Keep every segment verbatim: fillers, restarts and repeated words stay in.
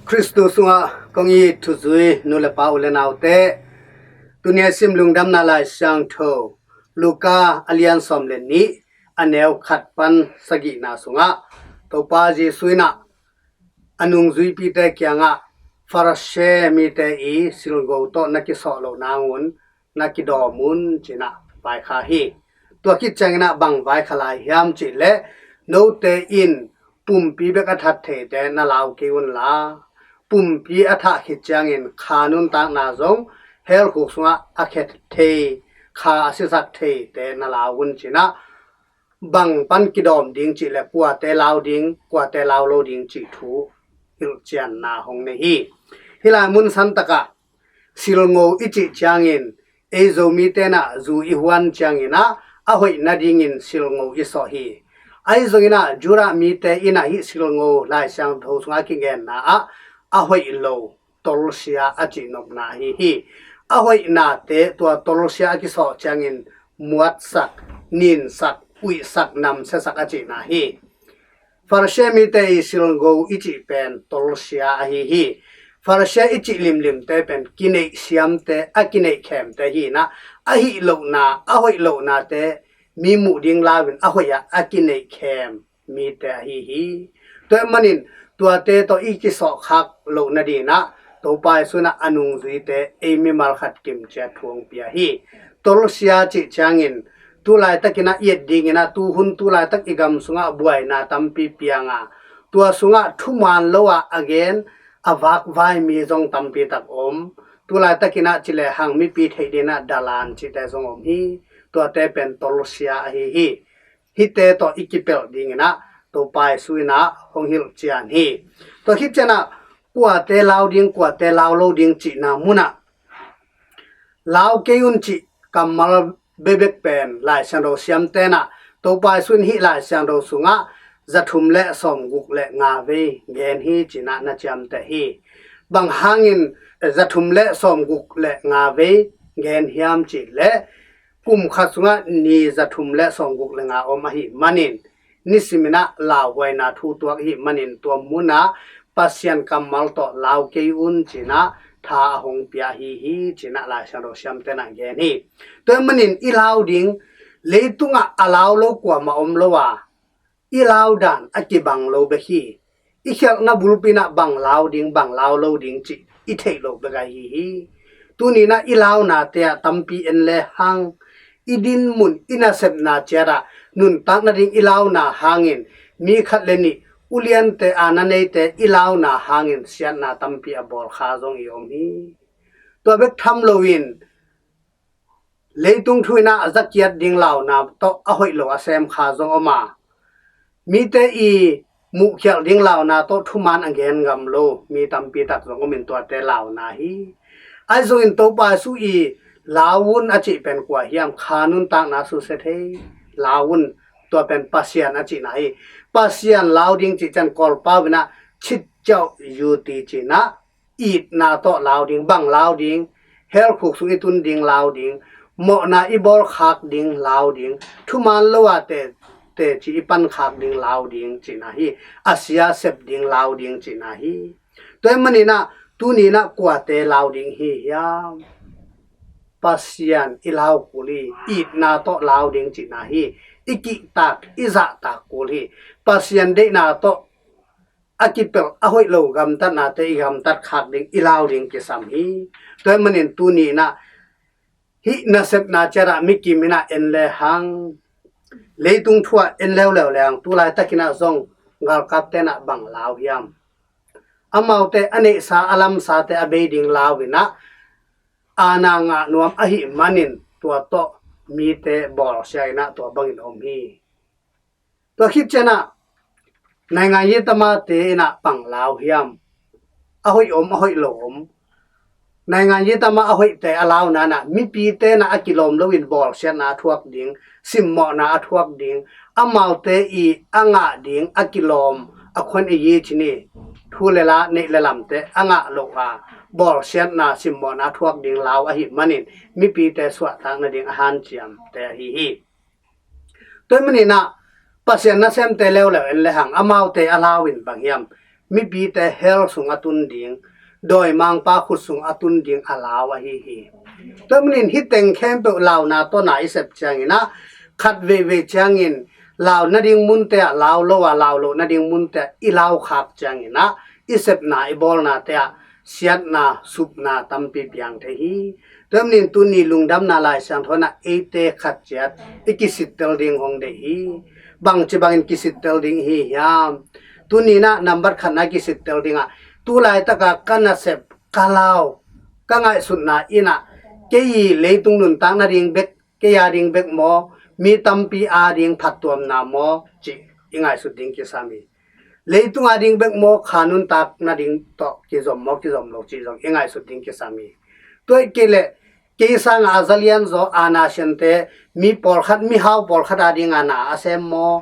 Khristu sungah kong it thuzui nu le pa, u le naute, tuni a sim Lungdamna Lai Siangtho Luka a lian sawm le nih, a neu khat pan sagihna sungah Topa Jesu in ah a nungzuipite kiangah Farasi mite i silngo tawh na kisawh loh nangun na kidawm un, ci-in ah vaikhak hi. Tua khit ciangin ah bang vaikhak lai hiam cih leh, note in pumpi bek a that theite na lau kei un la, pumpi a thah khit ciangin kha nuntakna zong hell khuk sungah a khe thei, kha a sisak theite na lau un, ci-in ah bang pan kidawm ding cih leh kuate lau ding, kuate lau lo ding cih thu hilhcianna hong nei hi. Hih lai mun santakah silngo i cih ciangin, ei Zomite in ah zu i huan ciangin ah a hoih nadingin silngo i sawh hi. Ahi zongin ah Judah mite in ah hih silngo Lai Siangtho sungah kigenna ah a hoih lo, tolsia a cihnopna ahi hi. A hoihnate tua tolsia a kisawh ciangin muatsak, ninsak, uihsak, namsiasak a cihna hi. Farasi mite i silngo i cih pen tolsia ahi hi. Farasi i cih limlimte pen kineih siamte, a kineih khemte hi-in ah, a hih lohna, a hoih lohnate mi muh ding lau-in a hoih ah a kineih khem mite ahi hi. Tua ahih manin tuate tawh i kisawhkhak loh nadingin ah Topa Jesu in ah a nungzuite, ei mimal khat kimciat thu hong pia hi. Tolsia cih ciangin tu laitakin ah i et dingin ah, tuhun tu laitak i gam sungah buaina tampi piang a, tua sungah thuman lo-a a gen, a vakvai mi zong tampi tak om. Tu laitakin ah ci lehang mipi theih dingin ah dalan cihte zong om hi. Tuate pen tolsia ahi hi. Hihte tawh i kipelh dingin ah Topa Jesu in ah hong hilhcian hi. Tua khit ciangin ah kuate lau ding, kuate lau lo ding cihna munah lau kei un cih kammal bekbek pen Lai Siangtho siamte in ah, Topa Jesu in hih Lai Siangtho sungah za thum le sawmguk le nga vei gen hi, ci-in ah na ciamteh hi. Bang hangin za thum le sawmguk le nga vei gen hiam cih leh, kum khat sungah ni za thum le sawmguk le nga om ahih manin, nisimin ah lauhuaina thu tuak ahih manin, tua munah Pasian kammal tawh lau kei un, ci-in ah tha a hong pia ahi hi, ci-in ah Lai Siangtho siamte in ah gen hi. Tua ahih manin i lau ding, leitungah a lau lo kuamah om lo a, i lau dan a kibang lo bek hi. I khialhna bulpi in ah bang lau ding, bang lau lo ding cih i theih loh bek ahi hi. Tuni in ah i launate ah tampi en lehang, i dinmun, i nasepna ciat ah nuntak nading i launa hangin mi khat le nih, uliante, aana neite i launa hangin siatna tampi a bawl kha zong i om hi. Tua bek tham loin leitung thu in ah a zakiat ding launa tawh a hoih lo a sem kha zong om a, mite i muhkhialh ding launa tawh thuman a gen ngam lo mi tampi tak zong om in, tuate launa hi. Ahi zongin Topa Jesu i lau un a cih pen kua hiam? Kha nuntakna susia thei lau un, tua pen Pasian a cihna hi. Pasian lau ding cih ciang Kawlpau in ah chit ciauh yuti, ci-in ah itna tawh lau ding. Bang lau ding? Hell khuk sung i tun ding lau ding, mawhna i bawlkhak ding lau ding, thuman lo-a te, teci i pankhak ding lau ding cihna hi. A sia sep ding lau ding cihna hi. Tua ahih manin ah tuni in ah kuate lau ding hi hiam? Pasian i lau kul hi. Itna tawh lau ding cihna hi. I kihtak, i zahtak kul hi. Pasian deihna tawh a kipelh a hoih lo gamtatnate i gamtat khak ding, i lau ding kisam hi. Tua ahih manin tuni in ah hih nasepna ciat ah mikim in ah en lehang, leitung thu ah en leuleu lehang, tu laitakin ah zong galkapte in ah bang lau hiam? Amaute a neihsa, a lamsate a bei ding lau in ah, aana ngah nuam ahih manin tua tawh mite bawlsia in ah tua bangin om hi. Tua khit ciang ah naingan yitamate in ah bang lau hiam? A hoih om, a hoih lo om. Naingan yitama a hoihte a launa in ah mipite in ah a kilawm loin bawlsiatna a thuak ding, simmawhna a thuak ding, amaute i a ngah ding a kilawm, a khuan i yi cini, thu le la, neih le lamte a ngah loh a, bawlsiatna, simmawhna a thuak ding lau ahih manin mipite suahtak nading a hanciamte ahi hi. Tua ahih manin ah Pasian nasemte leuleu en lehang, amaute a lau in bang hiam? mipite hell sung a tun ding, dawimangpa khut sung a tun ding a lau ahi hi. Tua manin hih teng khempeuh launa tawh na i sep ciangin ah, khat veivei ciangin lau nading munte ah lau lo a, lau loh nading munte ah i laukhak ciangin ah, i sepna i bawlnate ah siatna, supna tampi piang thei hi. Tua manin tuni lungdamna Lai Siangtho in ah eite khat ciat i kisittel ding hong deih hi. Bangci bangin kisittel ding i hi hiam? Tuni in ah nambat khatna kisittel ding ah, tu laitaka ka nasep, ka lau, ka ngaihsutna in ah, kei i leitung nuntak nading bek, kei a ding bek maw, mi tampi a ding phattuamna maw, cih i ngaihsut ding kisam hi. Leitung a ding bek maw, kha nuntak nading tawh kizom maw, kizom lo cih zong i ngaihsut ding kisam hi. Tua ahih kei leh, kei sanga a za lianzaw, a na siante, mi pawlkhat, mihau pawlkhat a ding a na a sem maw,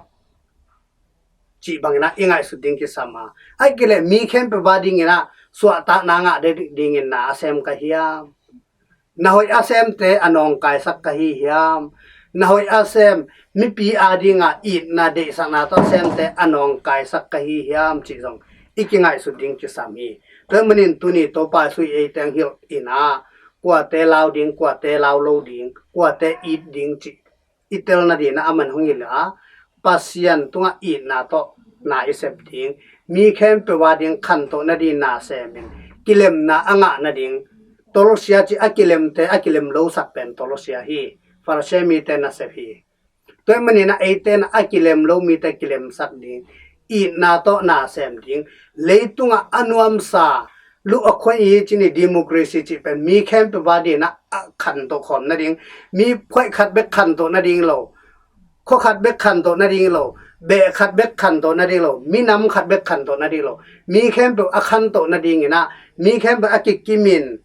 cih bangin ah i ngaihsut ding kisam a. Ahih kei leh mi khempeuh a dingin ah suahtakna ngah dingin na a sem ka hiam? Na hoih a semte a nawngkaisak ka hi hiam? Na hoih a sem, mipi a dinga itna deihsakna tawh a semte a nawngkaisak ka hi hiam, cih zong i kingaihsut ding kisam hi. Tua manin tuni Topa Jesu in eite hong hilh in ah, kuate lau ding, kuate lau lo ding, kuate it ding cih i tel nading in ah aman hong hilh a, Pasian tungah itna tawh na i sep ding, mi khempeuh a ding khantoh nading na semin, kilemna a ngah nading, tolsia cih a kilemte a kilem losak pen tolsia hi. Farasi mite nasep hi. Tua ahih manin ah eite in ah a kilem lo mite kilemsak ding, itna tawh na sem ding, leitungah a nuamsa, lu a khuai i cih ni, democracy cih pen mi khempeuh a dingin ah a khantoh khawm nading, mi khuai khat bek khantoh nading lo, khua khat bek khantoh nading lo, beh khat bek khantoh nading lo, minam khat bek khantoh nading lo, mi khempeuh a khantoh nadingin ah, mi khempeuh a kikimin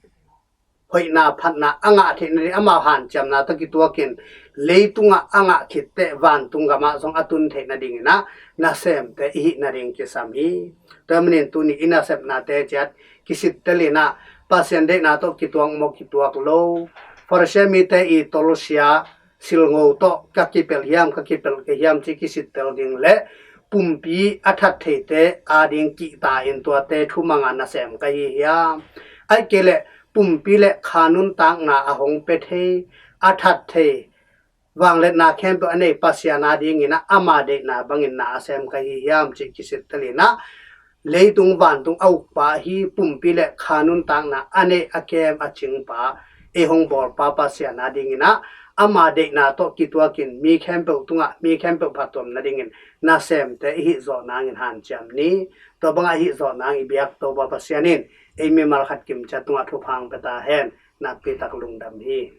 hoihna phatna a ngah theih nading, amau hanciamna tawh kituakin leitungah a ngah khit teh vantung gamah zong a tun theih nadingin ah nasemte i hih nading kisam hi. Tua manin tuni i nasepnate ciat kisittel in ah, Pasian deihna tawh kituak maw, kituak lo, Farasi mite i tolsia, silngo tawh ka kipelh hiam, ka kipelh kei hiam cih kisittel ding le pumpi a that theite a ding kihta in tuate thumanga nasem ka hi hiam? Ahih kei leh pumpi le kha nuntakna a hong pia thei, a that thei, vangliatna khempeuh a nei Pasian a dingin ah ama deihna bangin na a sem ka hi hiam cih kisittel in ah, leitung vantung a ukpa hi, pumpi le kha nuntakna a neih a kem a cingpa, ei hong bawlpa Pasian a dingin ah ama deihna tawh kituakin mi khempeuh tungah mi khempeuh phattuam nadingin nasemte i hih zawh nangin hanciam ni. Tua bangah i hih zawh nang i biak Topa Pasian in ei mimal khat kimciat tungah thupha hong pia ta hen. Nakpi tak lungdam hi.